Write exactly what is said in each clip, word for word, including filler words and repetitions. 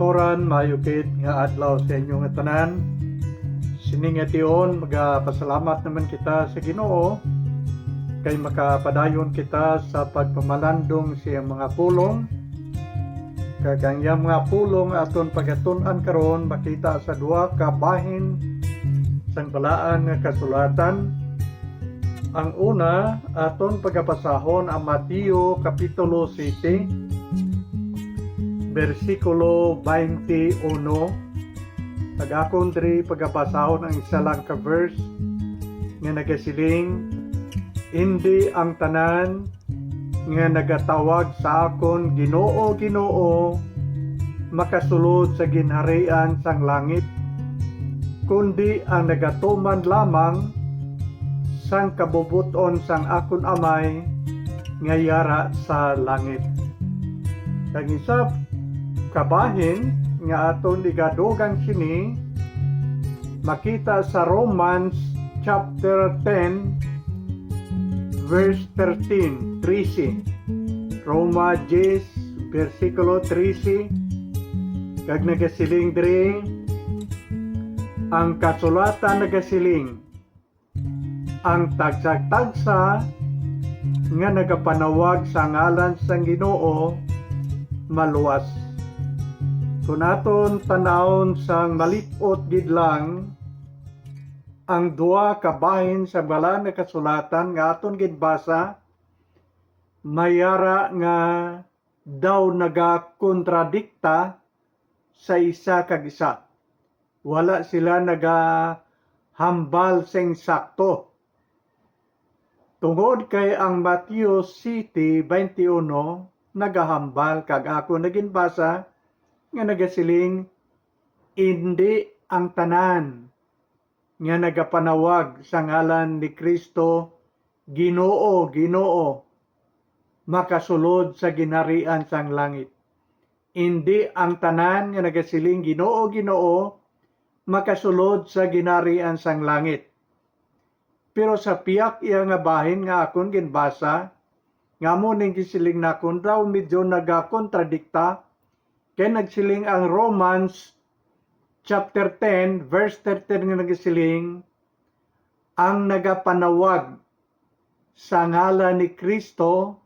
Oran, maayo gid nga adlaw sa inyo nga tanan. Sini nga tion, magapasalamat naman kita sa Ginoo kay makapadayon kita sa pagpamalandong sa iyang mga pulong. Kag ang iyang mga pulong aton pagatun-an karon makita sa duha ka bahin sang Balaan nga Kasulatan. Ang una, aton pagabasahon ang Mateo Kapitulo siete, bersikulo twenty-one. Kag akon diri pagabasahon ang isa lang ka verse nga nagasiling, "Indi ang tanan nga nagatawag sa akon, 'Ginoo, Ginoo,' makasulod sa ginharian sang langit, kundi ang nagatuman lamang sang kabubot-on sang akon Amay nga yara sa langit." Ang isa ka bahin nga aton igadugang sini makita sa Romans chapter ten, verse thirteen, trece. Roma diyes, bersikulo trese, kag nagasiling diri, ang kasulatan nagasiling, "Ang tagsag-tagsa nga nagapanawag sa ngalan sang Ginoo maluwas." Kung aton tan-awon sang malip-ot gid lang, ang duha ka bahin sa Balaan nga Kasulatan nga aton ginbasa, may ara nga daw nagakontradikta sa isa kag isa. Wala sila nagahambal sing sakto. Tungod kay ang Mateo siete veintiuno nagahambal, kag ako naginbasa nga nagasiling, "Indi ang tanan nga nagapanawag sa ngalan ni Cristo, 'Ginoo, Ginoo,' makasulod sa ginharian sang langit. Indi ang tanan nga nagasiling, 'Ginoo, Ginoo,' makasulod sa ginharian sang langit." Pero sa pihak iya nga bahin nga akon ginbasa, nga amo ning gisiling nakon, daw medyo nagakontradikta, kay nagsiling ang Romans chapter ten, verse thirteen nga nagasiling, "Ang nagapanawag sa ngalan ni Cristo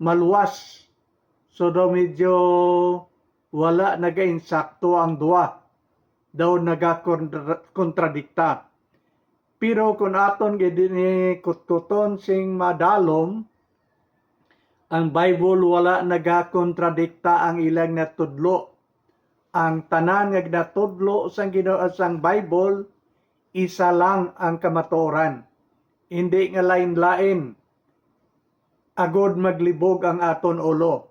maluwas." So daw medyo wala nagainsakto ang duha. Daw nagakontra-, kontradikta. Pero kung aton gid ini kutkuton sing madalom, ang Bible wala nagakontradikta ang ilang natudlo. Ang tanan nga ginatudlo sang Ginoo, sang Bible, isa lang ang kamatuoran, indi nga lain-lain, agod maglibog ang aton ulo.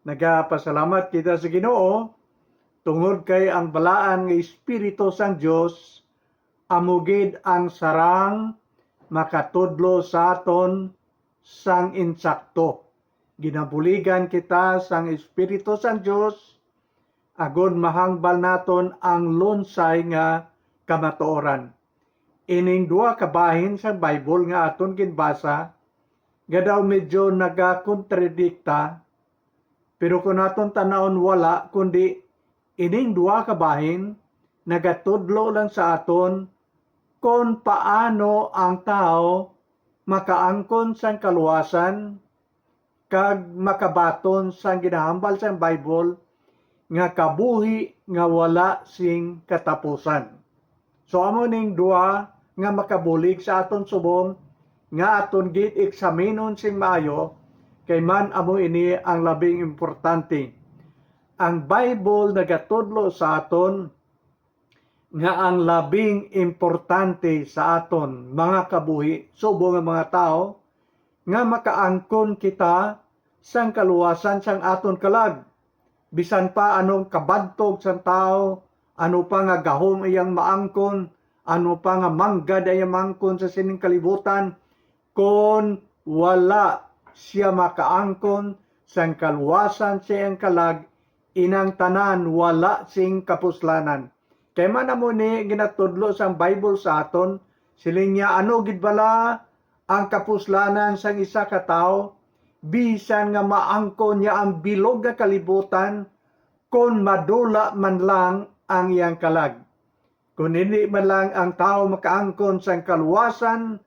Nagapasalamat kita sa Ginoo tungod kay ang balaan nga Espiritu sang Dios amo gid ang sarang makatudlo sa aton sang insakto. Ginabuligan kita sang Espiritu sang Dios agod mahangbal naton ang lunsay nga kamatuoran. Ining duha ka bahin sang Bible nga aton ginbasa nga daw medyo nagakontradikta, pero kung aton tan-awon, wala, kundi ining duha ka bahin nagatudlo lang sa aton kon paano ang tawo makaangkon sang kaluwasan kag makabaton sang ginahambal sang Bible nga kabuhi nga wala sing katapusan. So, amo ning duha nga makabulig sa aton subong nga aton gid eksaminon sing maayo, kay man amo ini ang labing importante. Ang Bible nagatudlo sa aton nga ang labing importante sa aton mga kabuhi subong nga mga tawo, nga makaangkon kita sang kaluwasan sang aton kalag. Bisan pa anong kabantog sang tawo, ano pa nga gahom iyang maangkon, ano pa nga manggad iyang maangkon sa sining kalibutan, kon wala sia makaangkon sang kaluwasan sa iyang kalag, inang tanan wala sing kapuslanan. Kay man amo ni ginatudlo sang Bible sa aton, siling niya, ano gid bala ang kapuslanan sang isa ka tawo, bisan nga maangkon niya ang bilog nga kalibutan, kon madula man lang ang iyang kalag. Kon hindi man lang ang tawo makaangkon sang kaluwasan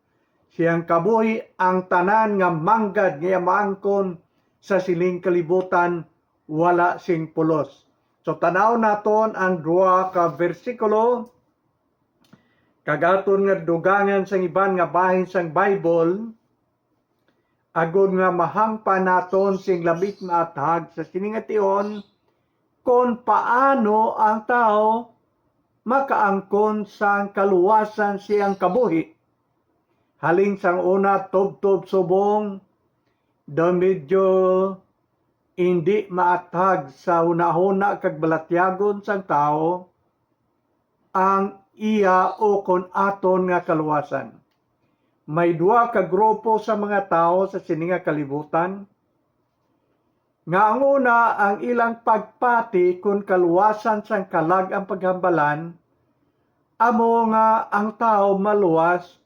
siyang kabuhi, ang tanan nga manggad nga iya maangkon sa sining kalibutan wala sing pulos. So, tanaw naton ang duha ka bersikulo. Kag aton nga dugangan sang iban nga bahin sang Bible, agod nga mahangpan naton sing labis nga athag sa sini nga tion, kon paano ang tawo makaangkon sang kaluwasan siyang kabuhi. Halin sang una, tubtob subong, daw medyo indi maathag sa hunahuna kag balatyagon sang tawo ang iya ukon aton nga kaluwasan. May duha ka grupo sa mga tawo sa sini nga kalibutan, nga ang una, ang ilang pagpati kon kaluwasan sang kalag ang paghambalan, amo nga ang tawo maluwas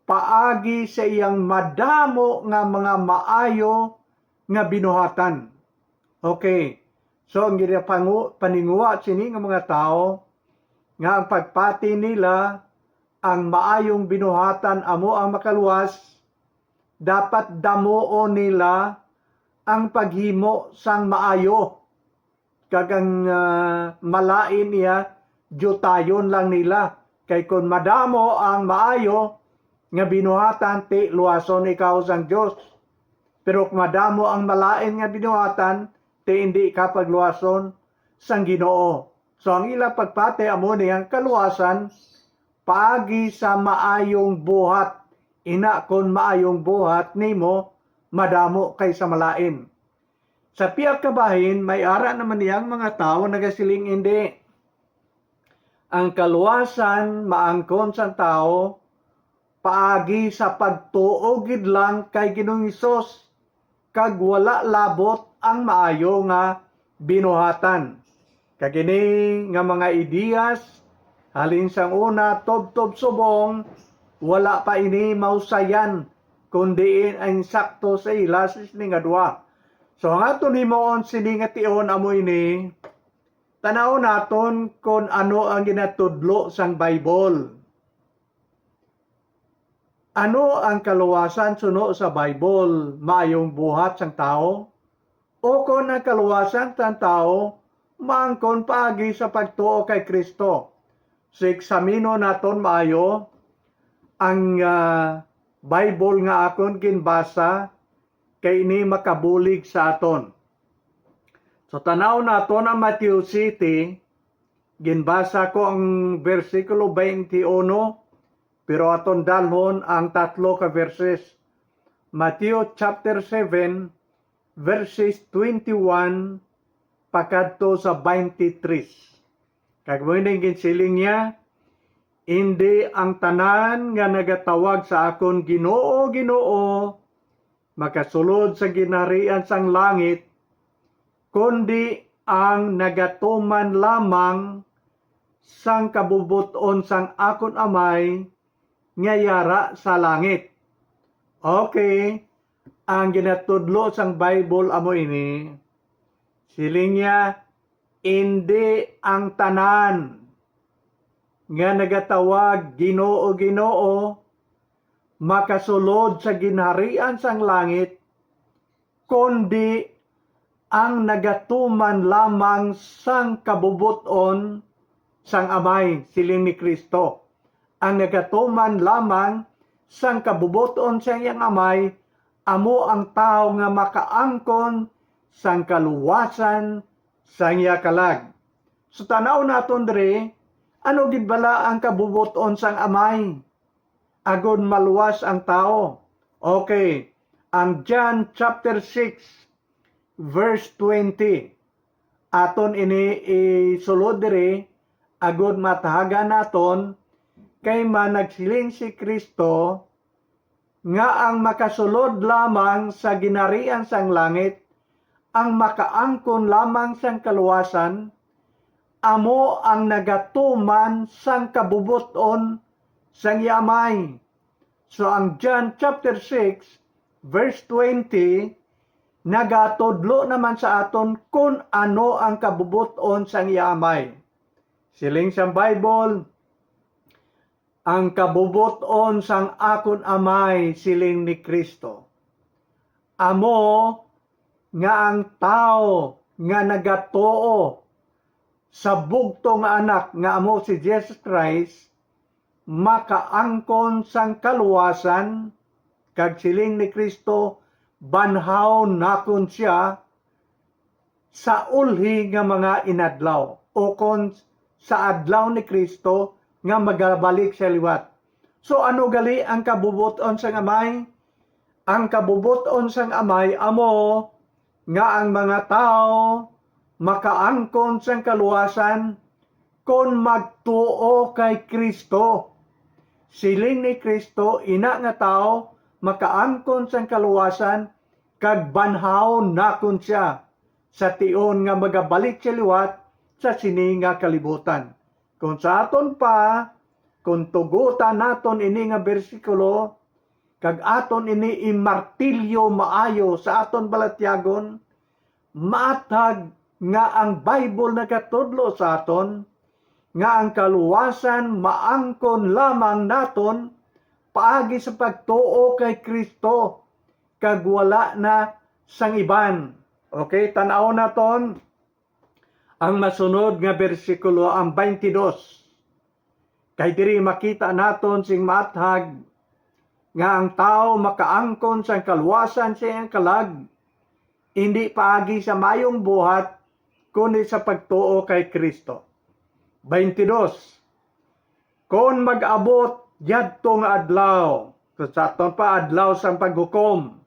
paagi sa iyang madamo nga mga maayo nga binuhatan. Okay. So, ang ginapangu-, paninguha sini nga mga tawo, nga ang pagpati nila, ang maayong binuhatan amo ang makaluwas, dapat damuon nila ang paghimo sang maayo, kag ang, ah, malain iya, diyutayon lang nila. Kay kon madamo ang maayo nga binuhatan, ti luwason ikaw sang Dios. Pero kon madamo ang malain nga binuhatan, ti indi ka pagluwason sang Ginoo. So, ang ila pagpati amo ni ang kaluwasan paagi sa maayong buhat. Ina, kon maayong buhat nimo, madamo kay sa malain. Sa pihak ka bahin, may ara naman niyang mga tawo nagasiling, "Indi. Ang kaluwasan maangkon sang tawo paagi sa pagtuo gid lang kay Ginoong Hesus, kag wala labot ang maayo nga binuhatan." Kag ini nga mga ideyas, halin sang una, tubtob subong, wala pa ini mausayan, kundi ang insakto sa ila sa sini nga duha. So, ang aton himuon sini nga tion amo ini, tanaw naton kon ano ang ginatudlo sang Bible. Ano ang kaluwasan suno sa Bible? Maayong buhat sang tawo? O kon ang kaluwasan sang tawo maangkon paagi sa pagtuo kay Cristo? So, eksamino naton maayo ang, ah, Bible nga akon ginbasa, kay ini makabulig sa aton. So, tanaw naton ang Mateo siyete, ginbasa ko ang bersikulo twenty-one, pero aton dalhon ang tatlo ka verses. Mateo chapter seven, verses twenty-one pakadto sa twenty-three. Kag mo ini ginsiling niya, "Indi ang tanan nga nagatawag sa akon, 'Ginoo, Ginoo,' makasulod sa ginharian sang langit, kundi ang nagatuman lamang sang kabubot-on sang akon Amay nga yara sa langit." Okay, ang ginatudlo sang Bible amo ini. Siling niya, "Indi ang tanan nga nagatawag, 'Ginoo, Ginoo,' makasulod sa ginharian sang langit, kundi ang nagatuman lamang sang kabubot-on sang Amay," siling ni Cristo. Ang nagatuman lamang sang kabubot-on sang iyang Amay, amo ang tawo nga makaangkon sang kaluwasan sang iya kalag. So, tanaw naton diri, ano gid bala ang kabubot-on sang Amay agod maluwas ang tawo? Okay, ang John chapter six, verse twenty. Aton ini isulod diri agud matahagan naton, kay man nagsiling si Cristo nga ang makasulod lamang sa ginharian sang langit, ang makaangkon lamang sang kaluwasan, amo ang nagatuman sang kabubot-on sang iya Amay. So, ang John chapter six, verse twenty, nagatudlo naman sa aton kon ano ang kabubot-on sang iya Amay. Siling sang Bible, "Ang kabubot-on sang akon Amay," siling ni Cristo, "amo nga ang tawo nga nagatuo sa bugtong nga Anak nga amo si Jesus Christ makaangkon sang kaluwasan," kag siling ni Cristo, "Banhawon nakon sia sa ulhi nga mga inadlaw," o kon sa adlaw ni Cristo nga magabalik siya liwat. So, ano gali ang kabubot-on sang Amay? Ang kabubot-on sang Amay amo nga ang mga tawo makaangkon sang kaluwasan kon magtuo kay Cristo. Siling ni Cristo, ina nga tawo makaangkon sang kaluwasan kag banhawon nakon sia sa tion nga magabalik siya liwat sa sini nga kalibutan. Kung sa aton pa, kung tugutan naton ini nga bersikulo, kag aton ini imartilyo maayo sa aton balatyagon, maathag nga ang Bible nagatudlo sa aton nga ang kaluwasan maangkon lamang naton paagi sa pagtuo kay Cristo, kag wala na sang iban. Okay, tan-aw naton ang masunod nga bersikulo, ang twenty-two. Kay diri makita naton sing maathag nga ang tawo makaangkon sang kaluwasan sa iyang kalag, indi paagi sa mayong buhat, kundi sa pagtuo kay Cristo. Twenty-two. Kon mag-abot yadto nga adlaw, kung sa aton pa adlaw sang paghukom,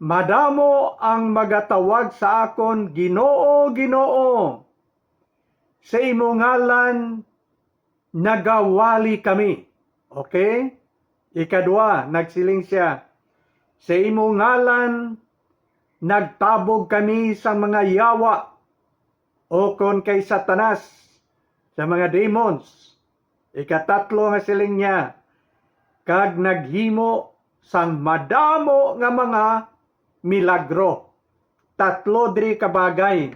madamo ang magatawag sa akon, "Ginoo, Ginoo, sa imo ngalan nagawali kami." Okay? Ikadua, nagsiling sia, "Sa imo ngalan nagtabog kami sang mga yawa," o kon kay Satanas, sa mga demons. Ikatatlo nga siling niya, "Kag naghimo sang madamo nga mga milagro." Tatlo diri ka bagay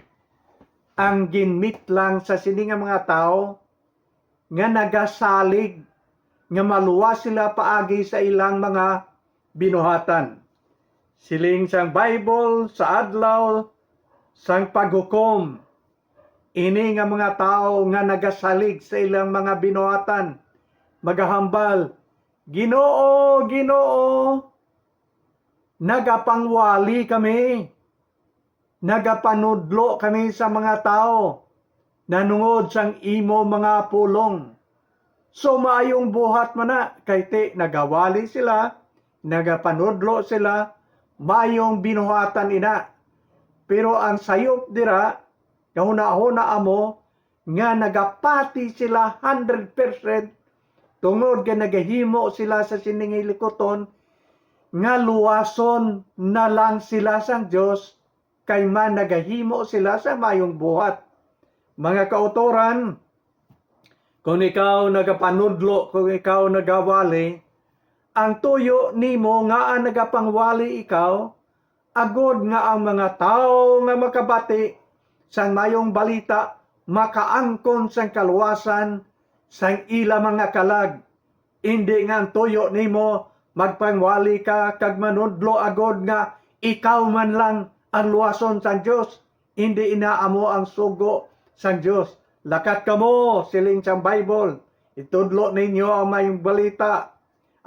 ang ginmitlang sa sini nga mga tawo nga nagasalig nga maluwas sila paagi sa ilang mga binuhatan. Siling sang Bible, sa adlaw sang paghukom, ini nga mga tawo nga nagasalig sa ilang mga binuhatan magahambal, "Ginoo, Ginoo, nagapangwali kami, nagapanudlo kami sa mga tawo nanungod sang imo mga pulong." So, maayong buhat man na, kay ti nagawali sila, nagapanudlo sila, maayong binuhatan ina. Pero ang sayop dira, kahunahuna amo nga nagapati sila hundred percent tungod kay nagahimo sila sa sining hilikuton nga luwason na lang sila sang Dios, kay man nagahimo sila sa mayong buhat. Mga kautoran, kung ikaw nagapanudlo, kung ikaw nagawali, ang tuyo nimo nga nagapangwali ikaw, agod nga ang mga tawo nga makabati sang mayong balita makaangkon sang kaluwasan sang ila mga kalag. Indi nga ang tuyo nimo magpangwali ka kag manudlo agod nga ikaw man lang ang luwason sang Dios. Indi ina amo ang sugo sang Dios. Lakat kamo, siling sang Bible. Itudlo ninyo ang mayong balita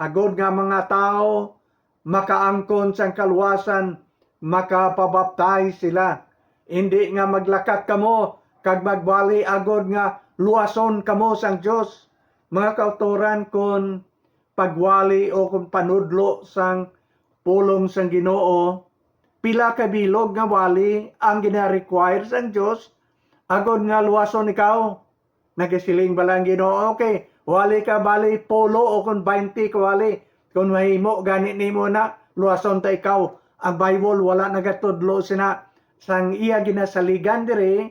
agod nga mga tawo makaangkon sang kaluwasan, makapabaptize sila. Indi nga maglakat kamo kag magwali agod nga luwason kamo sang Dios. Mga kautoran, kon pagwali o kon panudlo sang pulong sang Ginoo, pila ka bilog nga wali ang gina-require sang Dios agod nga luwason ikaw? Nagasiling bala ang Ginoo, "Okay, wali ka bali pulo o kon baynte ka wali. Kon mahimo gani nimo na, luwason ta ikaw." Ang Bible wala nagatudlo sina. Sang iya ginasaligan diri,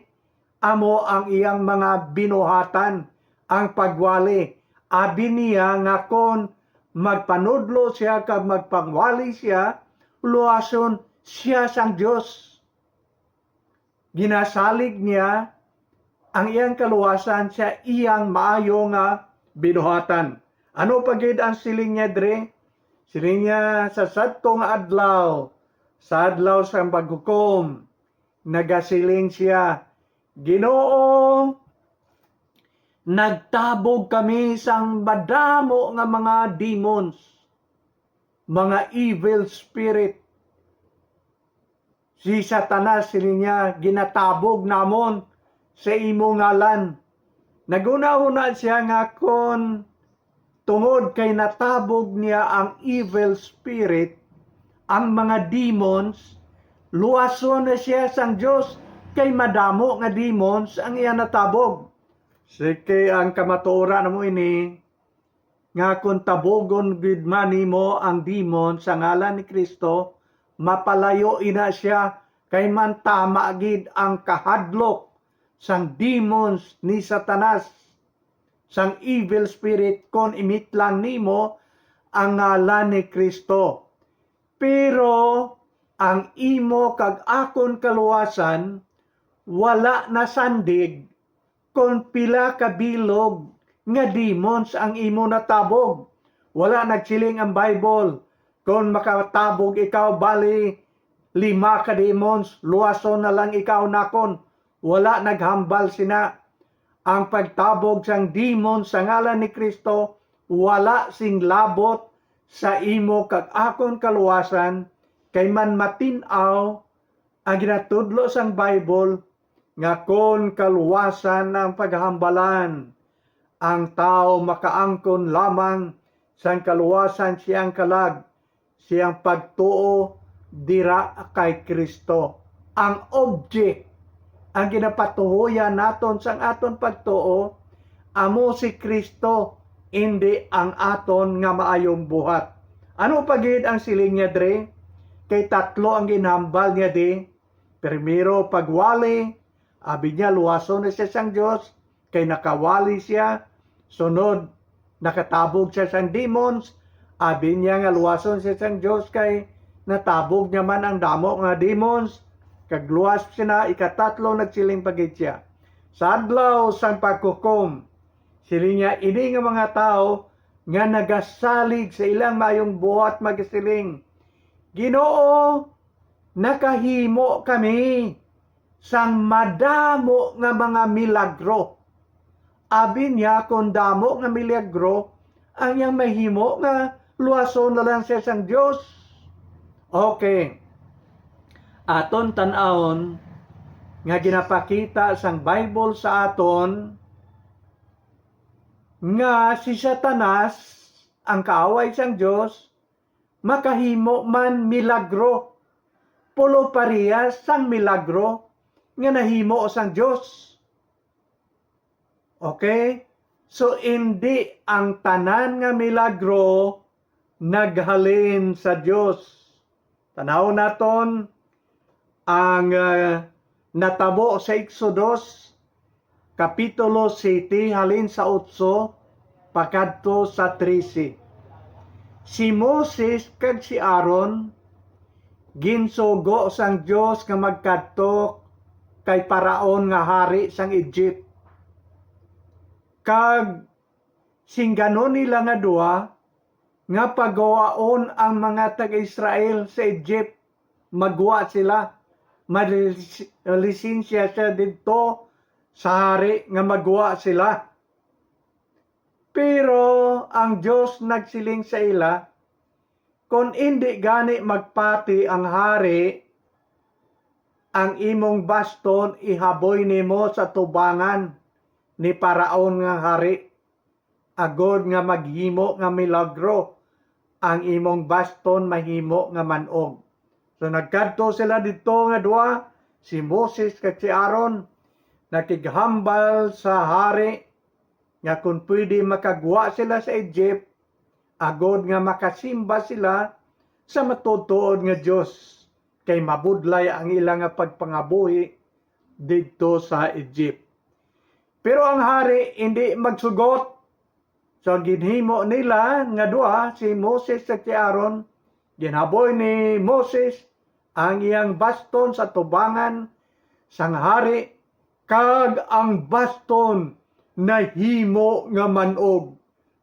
amo ang iyang mga binuhatan, ang pagwali. Abi niya nga kon magpanudlo sia kag magpangwali sia, luwason siya sang Dios. Ginasalig niya ang iyang kaluwasan sa iyang maayo nga binuhatan. Ano pa gid ang siling niya diri? Siling niya, sa sadto nga adlaw, sa adlaw sang paghukom, nagasiling sia, "Ginoo, nagtabog kami sang madamo nga mga demons, mga evil spirit." Si Satanas, siling niya, "Ginatabog namon sa imo ngalan." Naghunahuna sia nga kon tungod kay natabog niya ang evil spirit, ang mga demons, luwason na sia sang Dios, kay madamo nga demons ang iya natabog. Sige, ang kamatuoran namo ini, nga kon tabugon gid man nimo ang demon sa ngalan ni Cristo, mapalayo ina sia, kay man tama gid ang kahadlok sang demons ni Satanas, sang evil spirit, kon imitlang nimo ang ngalan ni Cristo. Pero ang imo kag akon kaluwasan wala nasandig kon pila ka bilog nga demons ang imo natabog. Wala nagsiling ang Bible, "Kon makatabog ikaw bali lima ka demons, luwason na lang ikaw nakon." Wala naghambal sina. Ang pagtabog sang demons sa ngalan ni Cristo wala sing labot sa imo kag akon kaluwasan, kay man matin-aw ang ginatudlo sang Bible nga kon kaluwasan ang paghambalan, ang tawo makaangkon lamang sang kaluwasan siyang kalag, siyang pagtuo dira kay Cristo. Ang object, ang ginapatuhoyan naton sang aton pagtuo, amo si Cristo, indi ang aton nga maayong buhat. Ano pa gid ang siling niya diri? Kay tatlo ang ginhambal niya di. Primero, pagwali, abi niya luwason na siya sang Dios, kay nakawali siya. Sunod, nakatabog siya sang demons, abi niya nga luwason siya sang Dios, kay natabog niya man ang damo nga demons, kag luwas sina. Ikatatlo, nagsiling pa gid siya, sa adlaw sang paghukom, siling niya, ini nga mga tawo nga nagasalig sa ilang maayong buhat magasiling, "Ginoo, nakahimo kami sang madamo nga mga milagro." Abi niya, kon damo nga milagro ang iyang mahimo, nga luwason na lang siya sang Dios. Okay. Aton tan-awon nga ginapakita sang Bible sa aton nga si Satanas, ang kaaway sang Dios, makahimo man milagro, pulo parehas sang milagro nga nahimo sang Dios. Okay? So, indi ang tanan nga milagro naghalin sa Dios. Tan-awon naton ang, ah, natabo sa Exodus, Kapitulo siete, halin sa otso pakadto sa trese. Si Moses kag si Aaron ginsugo sang Dios nga magkadto kay Faraon nga hari sang Egypt, kag singganon nila nga duha nga pagwaon ang mga taga-Israel sa Egypt, magwa sila. Malis-, malisensya siya didto sa hari nga magwa sila. Pero ang Dios nagsiling sa ila, "Kon indi gani magpati ang hari, ang imong baston ihaboy nimo sa tubangan ni Faraon nga hari, agod nga maghimo nga milagro, ang imong baston mahimo nga man-og." So nagkadto sila didto nga duha, si Moses kag si Aaron, nakighambal sa hari nga kon pwede makagwa sila sa Egypt, agod nga makasimba sila sa matuod-tuod nga Dios, kay mabudlay ang ila nga pagpangabuhi didto sa Egypt. Pero ang hari indi magsugot. So, ang ginhimo nila nga duha, si Moses kag si Aaron, ginhaboy ni Moses ang iyang baston sa tubangan sang hari, kag ang baston nahimo nga man-og,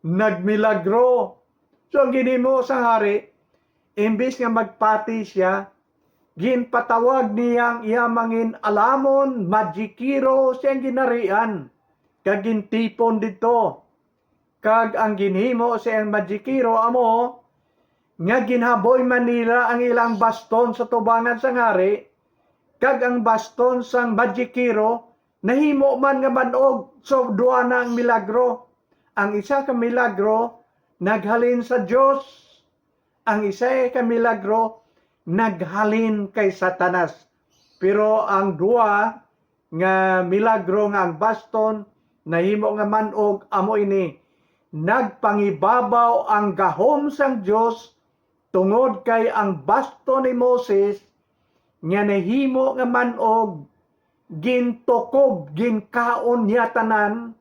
nagmilagro. So, ang ginhimo sang hari, imbis nga magpati siya, ginpatawag niya ang iya mangin-alamon, magikiro, siyang ginharian, kag gintipon didto. Kag ang ginhimo sa iyang magikiro amo nga ginhaboy man nila ang ilang baston sa tubangan sang hari, kag ang baston sang magikiro nahimo man nga man-og. So, duha na ang milagro. Ang isa ka milagro naghalin sa Dios, ang isa ka milagro naghalin kay Satanas. Pero ang duha nga milagro nga ang baston nahimo nga man-og amo ini: nagpangibabaw ang gahom sang Dios, tungod kay ang baston ni Moses nga nahimo nga man-og, gintukob, ginkaon niya tanan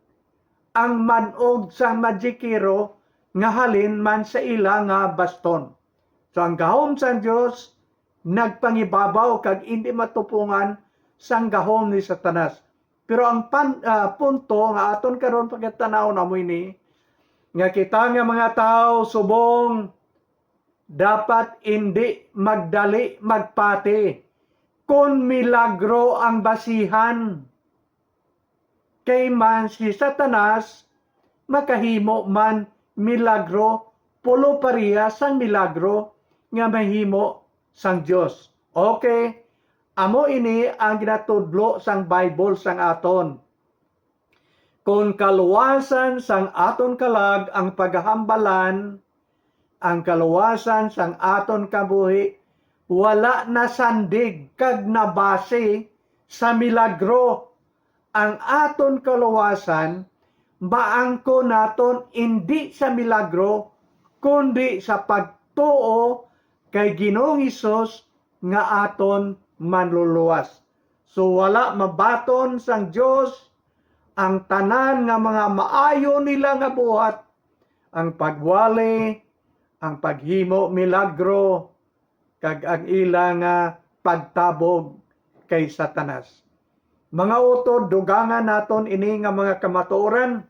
ang man-og sang magikiro nga halin man sa ila nga baston. So, ang gahom sang Dios nagpangibabaw kag indi matupongan sang gahom ni Satanas. Pero ang pan-, ah, punto nga aton karon pagkatanaw na mo ini, nga kita nga mga tawo subong dapat indi magdali magpati kon milagro ang basihan. Kay man si Satanas makahimo man milagro pulo pareha sang milagro nga mahimo sang Dios. Okay, amo ini ang ginatudlo sang Bible sang aton. Kon kaluwasan sang aton kalag ang pagahambalan, ang kaluwasan sang aton kabuhi wala nasandig kag nabase sa milagro. Ang aton kaluwasan maangkon naton indi sa milagro, kundi sa pagtuo kay Ginoong Hesus nga aton Manluluwas. So, wala mabaton sang Dios ang tanan nga mga maayo nila nga buhat, ang pagwali, ang paghimo milagro, kag ang ila nga pagtabog kay Satanas. Mga utod, dugangan naton ini nga mga kamatuoran.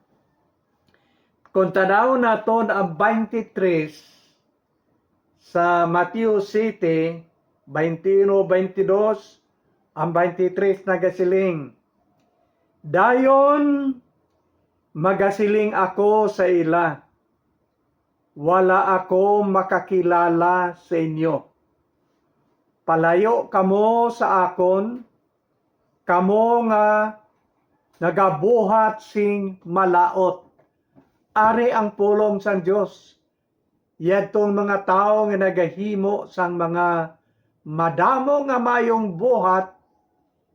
Kung tanaw naton ang twenty-three sa Mateo sete, twenty-one, twenty-two, ang twenty-three nagasiling, "Dayon magasiling ako sa ila, wala ako makakilala sa inyo. Palayo kamo sa akon, kamo nga nagabuhat sing malaut." Ari ang pulong sang Dios. Yadtong mga tawo nga nagahimo sang mga madamo nga mayong buhat,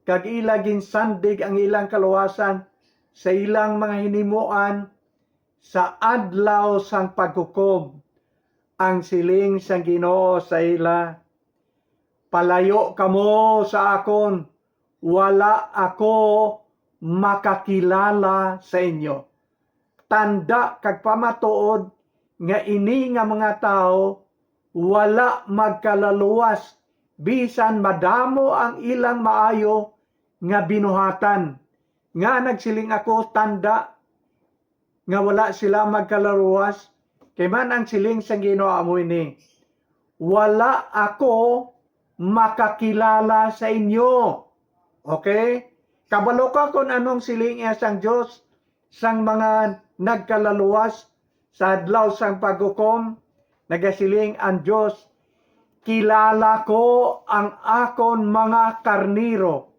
kag ila ginsandig ang ilang kaluwasan sa ilang mga hinimuan sa adlaw sang paghukom, ang siling sang Ginoo sa ila, "Palayo kamo sa akon, wala ako makakilala sa inyo." Tanda kag pamatuod nga ini nga mga tawo wala magkalaluwas, bisan madamo ang ilang maayo nga binuhatan. Nga nagsiling ako, tanda nga wala sila magkalaluwas, kay man ang siling sang Ginoo amo ini, "Wala ako makakilala sa inyo." Okay? Kabalo ka kung anong siling iya sang Dios sang mga nagkalaluwas sa adlaw sang paghukom? Nagasiling ang Dios, "Kilala ko ang akon mga karnero."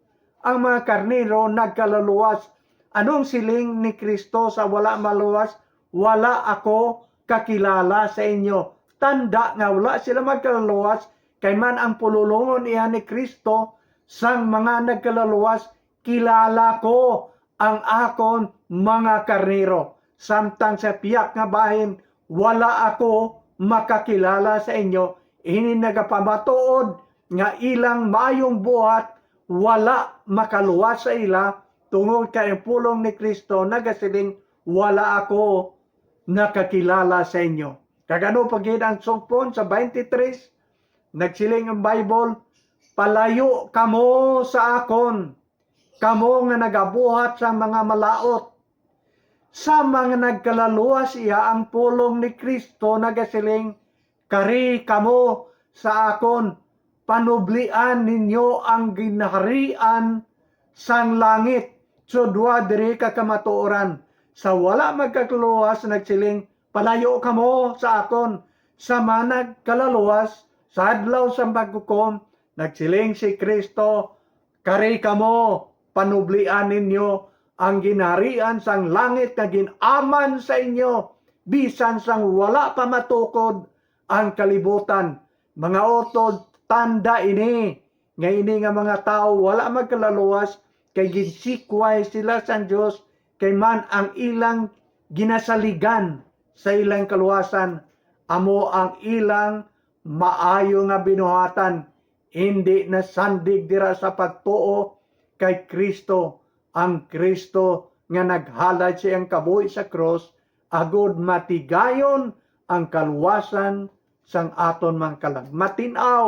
Ang mga karnero nagkalaluwas. Anong siling ni Cristo sa wala maluwas? "Wala ako kakilala sa inyo." Tanda nga wala sila magkalaluwas, kay man ang pululongon iya ni Cristo sang mga nagkalaluwas, "Kilala ko ang akon mga karnero." Samtang sa pihak nga bahin, "Wala ako makakilala sa inyo." Ini nagapamatuod nga ilang maayong buhat wala makaluwas sa ila, tungod kay ang pulong ni Cristo nagasiling, "Wala ako nakakilala sa inyo." Kag ano pa gid ang sugpon sa twenty-three? Nagsiling ang Bible, "Palayo kamo sa akon, kamo nga nagabuhat sang mga malaut." Sa mga nagkalaluwas iya ang pulong ni Cristo nagasiling, "Kari kamo sa akon, panublian ninyo ang ginharian sang langit." So, dua diri ka kamatuoran. Sa wala magkalaluwas nagsiling, "Palayo kamo sa akon." Sa mga nagkalaluwas, sa adlaw sang paghukom, nagsiling si Cristo, "Kari kamo, panublian ninyo ang ginharian sang langit nga gin-aman sa inyo bisan sang wala pa matukod ang kalibutan." Mga utod, tanda ini, nga ini nga mga tawo wala magkalaluwas, kay ginsikway sila sang Dios, kay man ang ilang ginasaligan sa ilang kaluwasan amo ang ilang maayo nga binuhatan, indi nasandig dira sa pagtuo kay Cristo, ang Cristo nga naghalad sa iyang kabuhi sa krus, agud matigayon ang kaluwasan sang aton mga kalag. Matin-aw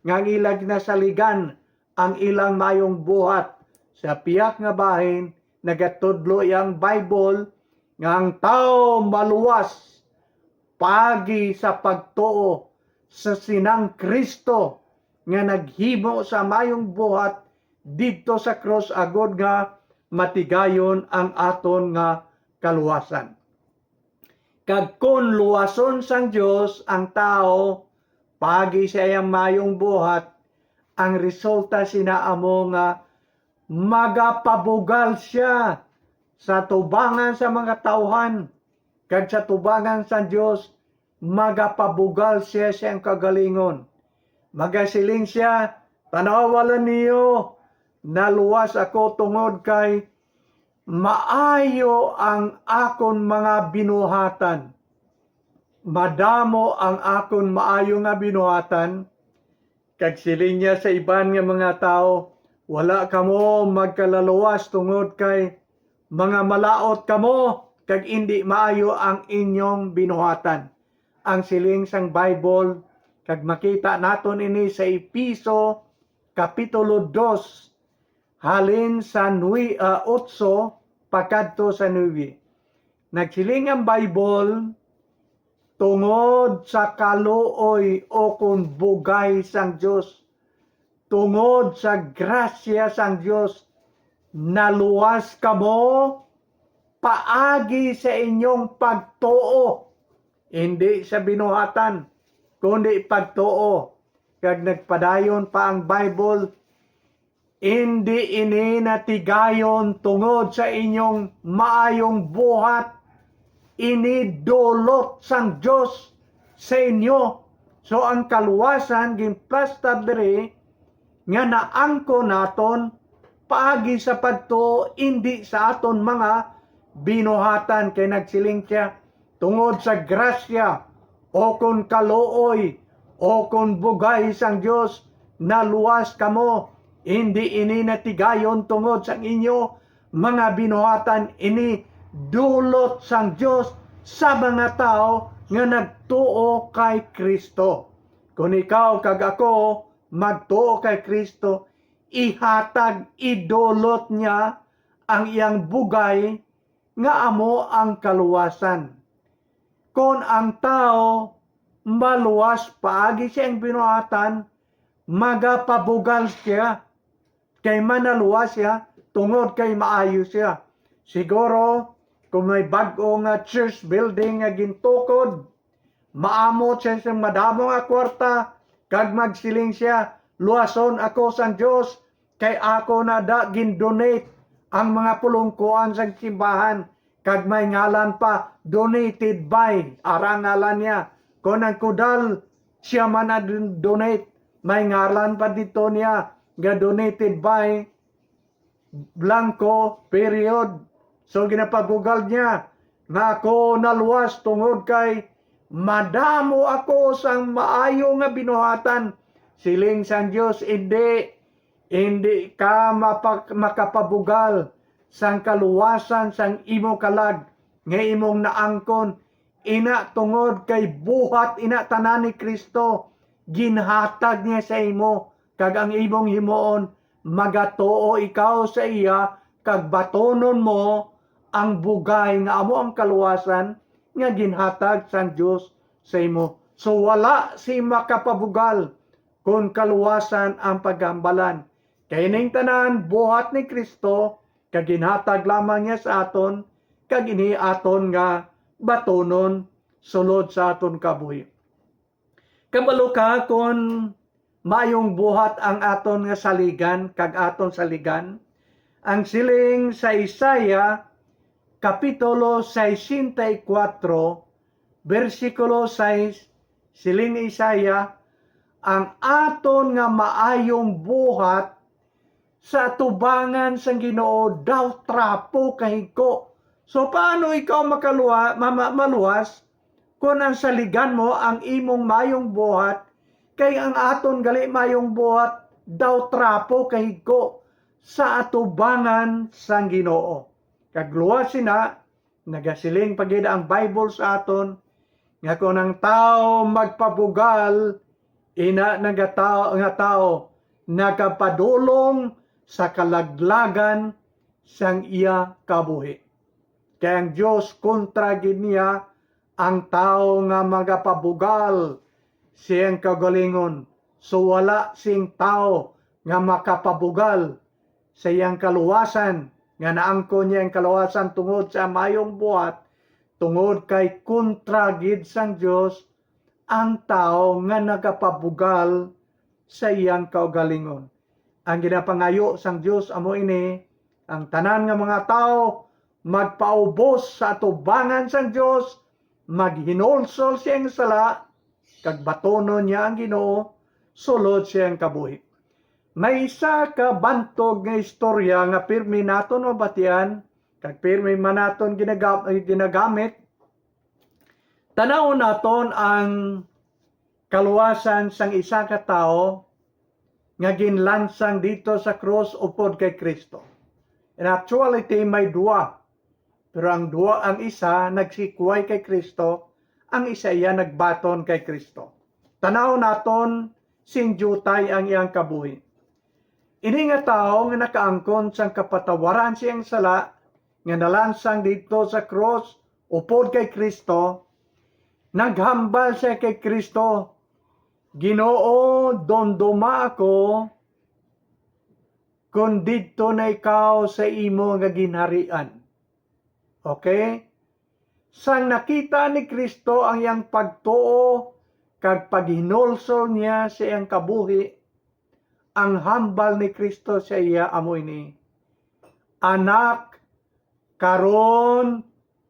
nga ang ila ginasaligan ang ilang maayong buhat. Sa pihak nga bahin, nagatudlo ang Bible nga ang tawo maluwas paagi sa pagtuo sa sinang Cristo nga naghimo sa maayong buhat didto sa krus, agod nga matigayon ang aton nga kaluwasan. Kag kon luwason sang Dios ang tawo paagi sa iyang maayong buhat, ang resulta sina amo nga magapabugal sia sa tubangan sa mga tawuhan, kag sa tubangan sang Dios magapabugal sia sa iyang kagalingon. Magasiling sia, "Tan-awa lang niyo, naluwas ako tungod kay maayo ang akon mga binuhatan." Madamo ang akon maayo nga binuhatan. Kag siling niya sa iban nga mga tawo, "Wala kamo magkalaluwas tungod kay mga malaut kamo, kag indi maayo ang inyong binuhatan." Ang siling sang Bible, kag makita naton ini sa Efeso Kapitulo dos, halin sa nui-, ah, otso pakadto sa nuebe. Nagsiling ang Bible, "Tungod sa kaluoy o kon bugay sang Dios, tungod sa grasya sang Dios, naluwas kamo paagi sa inyong pagtuo." Hindi sa binuhatan, kundi pagtuo. Kag nagpadayon pa ang Bible, "Indi ini natigayon tungod sa inyong maayong buhat, ini dulot sang Dios sa inyo." So, ang kaluwasan ginplastar diri nga naangkon naton paagi sa pagtuo, indi sa aton mga binuhatan. Kay nagsiling siya, "Tungod sa grasya, o kon kaluoy, o kon bugay sang Dios, naluwas kamo. Indi ini natigayon tungod sang inyo mga binuhatan, ini dulot sang Dios sa mga tawo nga nagtuo kay Cristo." Kon ikaw kag ako magtuo kay Cristo, ihatag, idulot niya ang iyang bugay nga amo ang kaluwasan. Kon ang tawo maluwas paagi sa iyang binuhatan, magapabugal siya, kay manaluwas siya tungod kay maayo siya. Siguro, kung may bag-o nga church building nga gintukod, maamot siya sa madamo nga kwarta, kag magsiling siya, "Luwason ako sang Dios, kay ako na da gin-donate ang mga pulongkoan sang simbahan." Kag may ngalan pa, "Donated by," ara ngalan niya. Kon ang kudal, siya man ang donate, may ngalan pa dito niya nga, "Donated by blanco, period." So, ginapabugal niya nga, "Ako naluwas tungod kay madamo ako sang maayo nga binuhatan." Siling sang Dios, "Indi, indi ka mapak-, makapabugal sang kaluwasan sang imo kalag nga imong naangkon. Ina, tungod kay buhat ina tanan ni Cristo, ginhatag niya sa imo kag ang imong himuon, magatuo ikaw sa iya, kag batunon mo ang bugay nga amo ang kaluwasan nga ginhatag sang Dios sa imo. So, wala sing makapabugal kon kaluwasan ang paghambalan. Kay ining tanan buhat ni Cristo, kag ginhatag lamang niya sa aton, kag ini aton nga batunon sulod sa aton kabuhi. Kabalo ka kon maayong buhat ang aton nga saligan kag aton saligan? Ang siling sa Isaiah, Kapitulo sesenta y kuatro, bersikulo sais, siling ni Isaiah, "Ang aton nga maayong buhat sa atubangan sang Ginoo daw trapo kahigko." So, paano ikaw makaluwa-, ma-, ma-, maluwas kon ang saligan mo ang imong mayong buhat, kay ang aton gali mayong buhat daw trapo kahigko sa atubangan sang Ginoo? Kag luwas sina, nagasiling pa gid ang Bible sa aton, nga kon ang tawo magpabugal, ina nga tawo, nga tawo nagapadulong sa kalaglagan sang iya kabuhi. Kay ang Dios kontra gid niya ang tawo nga magapabugal sa iyang kaugalingon. So, wala sing tawo nga makapabugal sa iyang kaluwasan, nga naangkon niya ang kaluwasan tungod sa mayong buhat, tungod kay kontra gid sang Dios ang tawo nga nagapabugal sa iyang kaugalingon. Ang ginapangayo sang Dios amo ini, ang tanan nga mga tawo magpaubos sa atubangan sang Dios, maghinulsol sa iyang sala, kag batunon niya ang Ginoo sulod sa iyang kabuhi. May isa ka bantog nga istorya nga pirmi naton mabatian, kag pirmi man naton ginaga-, ginagamit. Tan-awon naton ang kaluwasan sang isa ka tawo nga ginlansang didto sa krus upod kay Cristo. In actuality, may duwa. Pero ang duwa, ang isa nagsikway kay Cristo, ang isa iya nagbaton kay Cristo. Tan-awon naton sing diutay ang iyang kabuhi. Ini nga tawo nga nakaangkon sang kapatawaran sa iyang sala, nga nalansang didto sa krus upod kay Cristo, naghambal siya kay Cristo, "Ginoo, dumduma ako kon didto na ikaw sa imo nga ginharian." Okay? Sang nakita ni Cristo ang iyang pagtuo kag paghinulsol niya sa iyang kabuhi, ang hambal ni Cristo sa iya amo ini, "Anak, karon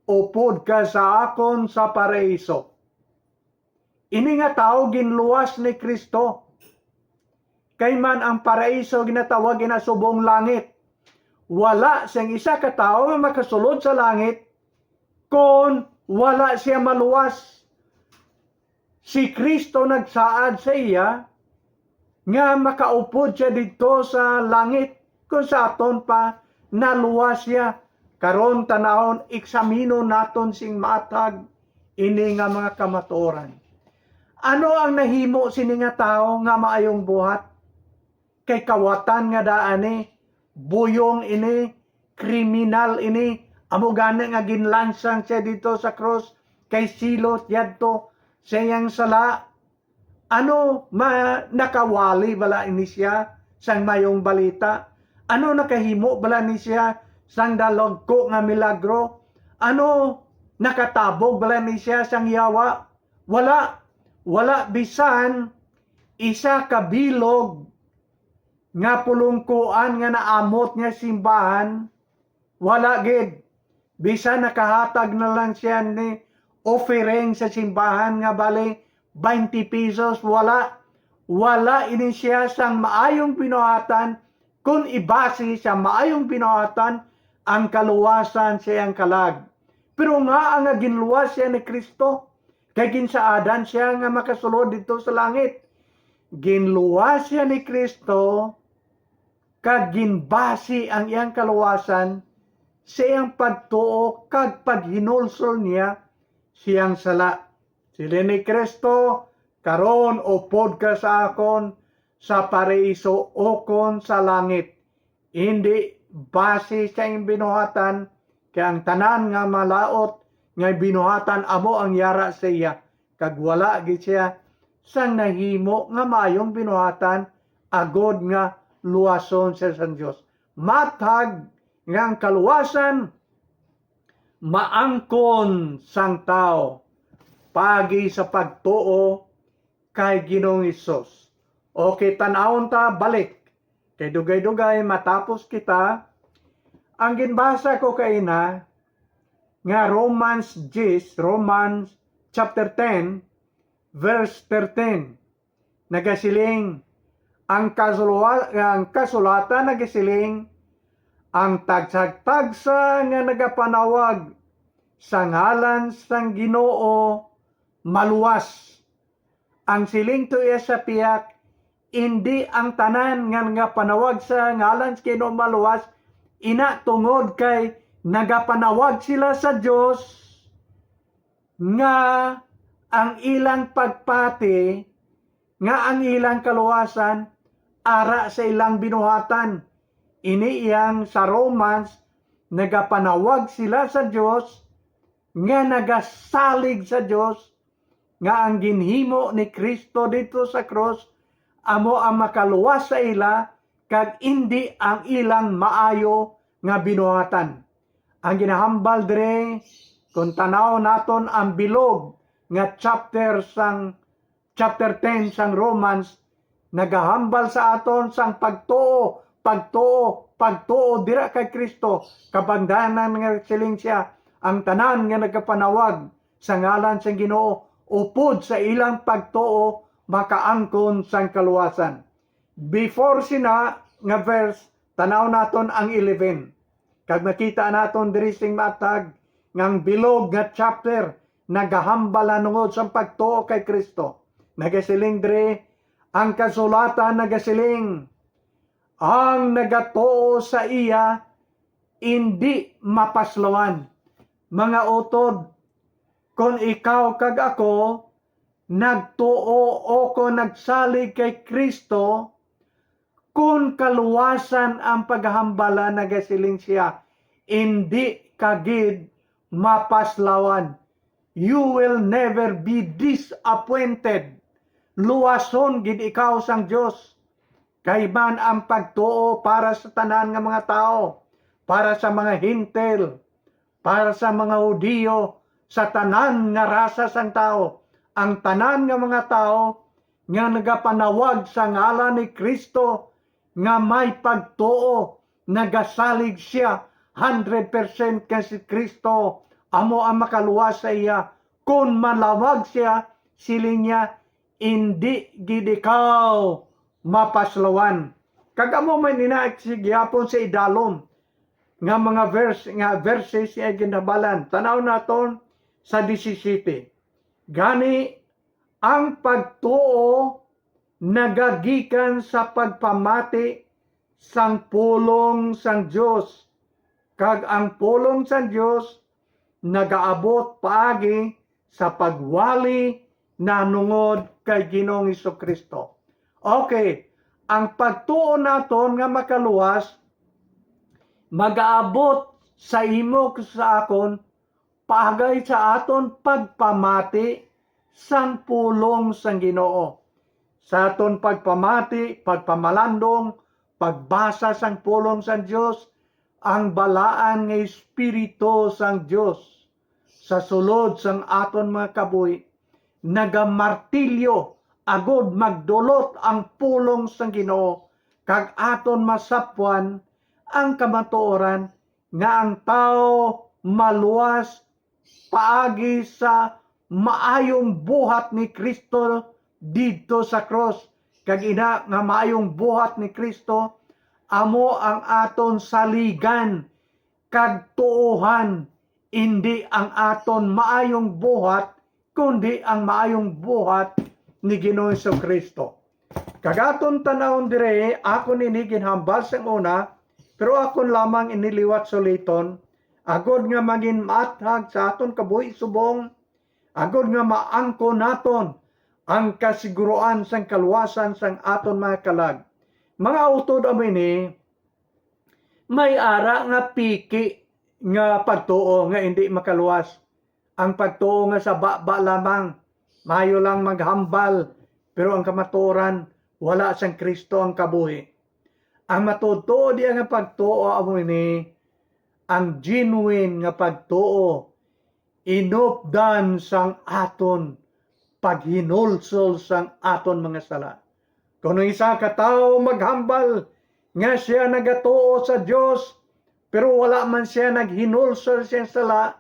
upod ka sa akon sa paraiso." Ini nga tawo ginluwas ni Cristo. Kay man ang paraiso ginatawag ina subong langit. Wala sing isa ka tawo nga makasulod sa langit kon wala siya maluwas. Si Cristo nagsaad sa iya nga makaupod siya didto sa langit, kon sa aton pa naluwas siya. Karon, tan-awon, eksaminon naton sing maathag ini nga mga kamatuoran. Ano ang nahimo sini nga tawo nga maayong buhat? Kay kawatan nga daan ni, buyong ini, kriminal ini, amo gani nga ginlansang siya didto sa krus, kay silot yadto sa iyang sala. Ano, ma-, nakawali bala ini siya sang mayong balita? Ano, nakahimo bala ni siya sang dalagko nga milagro? Ano, nakatabog bala ni siya sang yawa? Wala. Wala bisan isa ka bilog nga pulungkuan nga naamot nga simbahan. Wala gid. Bisan nakahatag na lang siya ni offering sa simbahan nga bali twenty pesos, wala. Wala ini siya sang maayong binuhatan, kun ibasi sa maayong binuhatan ang kaluwasan sa iyang kalag. Pero ngaa nga ginluwas siya ni Cristo? Kay ginsaadan siya nga makasulod didto sa langit. Ginluwas siya ni Cristo, kag ginbasi ang iyang kaluwasan sa iyang pagtuo kag paghinulsol niya sa iyang sala. Siling ni Cristo, "Karon upod ka sa akon sa paraiso ukon sa langit, indi base sa iyang binuhatan, kay ang tanan nga malaut nga binuhatan amo ang yara sa iya, kag wala gid siya sang nahimo nga maayong binuhatan agod nga luwason siya sang Dios. Matag nga ang kaluwasan maangkon sang tawo paagi sa pagtuo kay Ginoong Hesus. Okay, tan-awon ta balik. Kay dugay-dugay matapos kita. Ang ginbasa ko kaina nga Romans diyes, Romans chapter ten, verse thirteen, nagasiling, ang kasulwa-, ang kasulatan nagasiling, "Ang tagsag-tagsa nga nagapanawag sa ngalan sang Ginoo maluwas." Ang siling to iya sa pihak, indi ang tanan nga nagapanawag sa ngalan sa Ginoo maluwas, ina tungod kay nagapanawag sila sa Dios nga ang ilang pagpati, nga ang ilang kaluwasan ara sa ilang binuhatan. Ini iyang sa Romans, nagapanawag sila sa Dios, nga nagasalig sa Dios, nga ang ginhimo ni Cristo didto sa krus amo ang makaluwas sa ila, kag indi ang ilang maayo nga binuhatan. Ang ginahambal diri, kung tanaw naton ang bilog nga chapter sang, chapter ten sang Romans, nagahambal sa aton sang pagtuo, pagtuo, pagtuo dira kay Cristo. Kabangdanan nga siling siya, ang tanan nga nagapanawag sa ngalan sang Ginoo, upod sa ilang pagtuo, makaangkon sang kaluwasan. Before sina nga verse, tanaw naton ang eleven. Kag makita naton diri sing matag nga ang bilog nga chapter nagahambal na tungod sa pagtuo kay Cristo. Nagasiling diri, ang kasulatan nagasiling, "Ang nagatuo sa iya indi mapaslawan." Mga utod, kon ikaw kag ako nagtuo o kon nagsalig kay Cristo, kon kaluwasan ang paghambala, nagasiling siya, indi ka gid mapaslawan. You will never be disappointed. Luwason gid ikaw sang Dios. Kay man ang pagtuo para sa tanan nga mga tawo, para sa mga Hentil, para sa mga Hudiyo, sa tanan nga rasa sang tawo, ang tanan nga mga tawo nga nagapanawag sa ngalan ni Cristo nga may pagtuo, nagasalig siya hundred percent kay si Cristo amo ang makaluwas sa iya. Kon manawag siya, siling niya, "Indi gid ikaw mapaslawan." Kag amo man ina si gihapon sa idalom nga mga verse, nga verses nga ginhabalan. Tanaw naton sa disisiyete. Gani, ang pagtuo nagagikan sa pagpamati sang pulong sang Dios, kag ang pulong sang Dios nagaabot paagi sa pagwali nahanungod kay Ginoong Jesu-Cristo. Okay, ang pagtuo naton nga makaluwas magaabot sa imo kag sa akon paagi sa aton pagpamati sang pulong sang Ginoo. Sa aton pagpamati, pagpamalandong, pagbasa sang pulong sang Dios, ang balaan nga Espiritu sang Dios sa sulod sang aton mga kabuhi nagamartilyo agod magdulot ang pulong sang Ginoo, kag aton masapwan ang kamatuoran nga ang tawo maluwas paagi sa maayong buhat ni Cristo didto sa krus. Kag ina nga maayong buhat ni Cristo amo ang aton saligan kag tuohan, indi ang aton maayong buhat, kundi ang maayong buhat ni Ginoong Jesu-Cristo. Kag aton tan-awon diri, akon ini ginhambal sang una, pero akon lamang ini liwat suliton, agod nga mangin maathag sa aton kabuhi subong, agod nga maangkon naton ang kasiguruan sang kaluwasan sang aton mga kalag. Mga utod, amo ini, may ara nga piki nga pagtuo nga indi makaluwas. Ang pagtuo nga sa baba lamang, maayo lang maghambal, pero ang kamatuoran, wala sang Kristo ang kabuhi. Ang matuod-tuod iya nga pagtuo amo ini, ang genuine nga pagtuo, inupdan sang aton paghinulsol sang aton mga sala. Kon ang isa ka tawo maghambal nga sia nagatuo sa Dios, pero wala man sia naghinulsol siyang sala,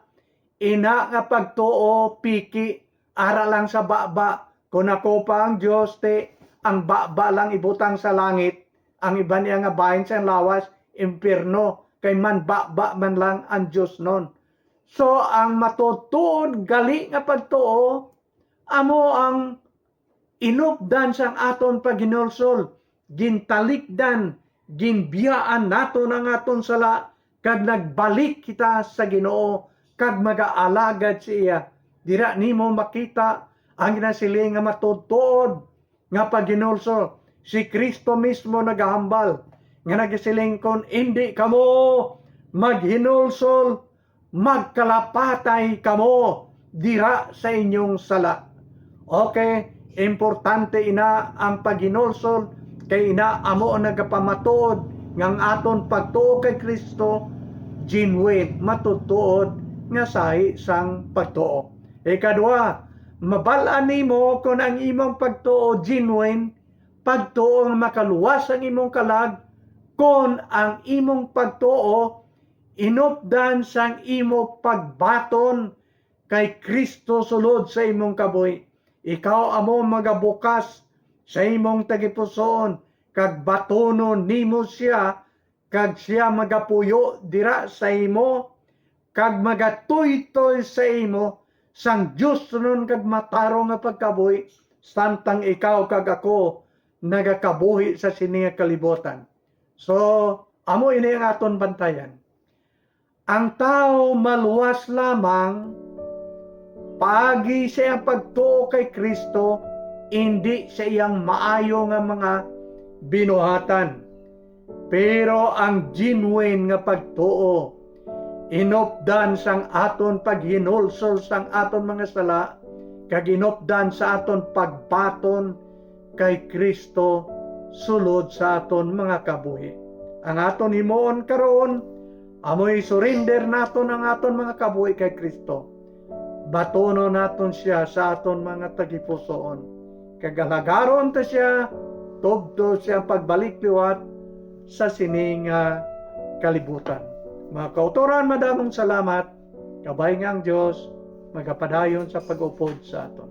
ina nga pagtuo piki, ara lang sa baba. Kon ako pa ang Dios, ti ang baba lang ibutang sa langit, ang iban niya nga bahin sang lawas, impyerno, kay man baba man lang ang Dios nun. So, ang matuod-tuod gali nga pagtuo, amo ang inupdan sang aton paghinulsol, gintalikdan, ginbiyaan naton ang aton sala, kag nagbalik kita sa Ginoo, kag magaalagad sa iya. Dira nimo makita ang ginasiling nga matuod-tuod nga paghinulsol. Si Cristo mismo nagahambal nga nagasiling, "Kon indi kamo maghinulsol, magkalapatay kamo dira sa inyong sala." Okay, importante ina ang paghinulsol, kay ina amo ang nagapamatuod nga ang aton pagtuo kay Cristo genuine, matutuod nga sahi sang pagtuo. Ikadua, mabal-an nimo kon ang imong pagtuo genuine, pagtuo nga makaluwas ang imong kalag, kon ang imong pagtuo inupdan sang imo pagbaton kay Cristo sulod sa imong kabuhi. Ikaw amo magabukas sa imong tagipusoon, kag batunon nimo sia, kag sia magapuyo dira sa imo, kag magatuytoy sa imo sang diosnon kag matarong nga pagkabuhi, samtang ikaw kag ako nagakabuhi sa sini nga kalibutan. So, amo ini ang aton bantayan. Ang tawo maluwas lamang paagi sa iyang pagtuo kay Cristo, indi sa iyang maayo nga mga binuhatan. Pero ang genuine nga pagtuo, inupdan sang aton paghinulsol sang aton mga sala, kag inupdan sa aton pagbaton kay Cristo sulod sa aton mga kabuhi. Ang aton himuon karon, amoy surrender naton ang aton mga kabuhi kay Cristo. Batunon naton sia sa aton mga tagipusoon, kag alagaron ta sia tubtob sa iyang pagbalik liwat sa sini nga kalibutan. Mga kautoran, madamong salamat. Kabay nga ang Dios magapadayon sa pag-upod sa aton.